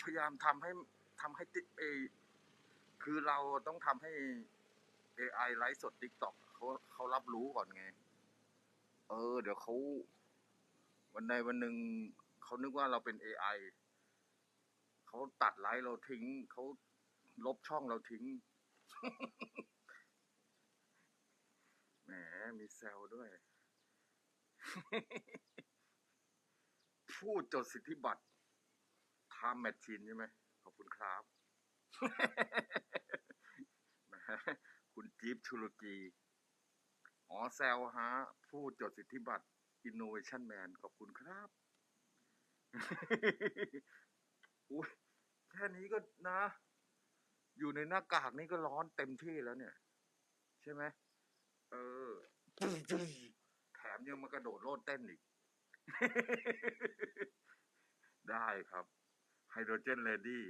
ພະຍາຍາມທຳໃຫ້ ທຳໃຫ້ຕິ ເອ ຄືເຮົາຕ້ອງທຳໃຫ້ເອໄອໄລຟ໌ສົດຕິກຕັອກ ເຂົາ ເຂົາຮັບຮູ້ກ່ອນໄງ. ເອີ ດຽວເຂົາ ວັນໃດວັນໜຶ່ງເຂົານຶກວ່າເຮົາເປັນເອໄອ ເຂົາຕັດໄລຟ໌ເຮົາຖິ້ມ ເຂົາລົບຊ່ອງເຮົາຖິ້ມ. ແໝ ມີແຊວດ້ວຍ. ຜູ້ຈົດສິດທິບັດ Time Machine ໃຊ່ໄໝ? ຂອບຄຸນຄັບ. ແໝ ຄຸນຈີບທຸລະກີ. ອໍ ແຊວຮະ ຜູ້ຈົດສິດທິບັດ Innovation Man ຂອບຄຸນຄັບ. ໂອ້ຍ ແຄ່ນີ້ກໍນະ ຢູ່ໃນໜ້າກາກນີ້ກໍຮ້ອນເຕັມທີ່ແລ້ວເນຍ ໃຊ່ໄໝ? ເອີ ແຖມຍັງມາກະໂດດໂລດເຕັ້ນອີກ. ໄດ້ຄັບ Hydrogen Lady.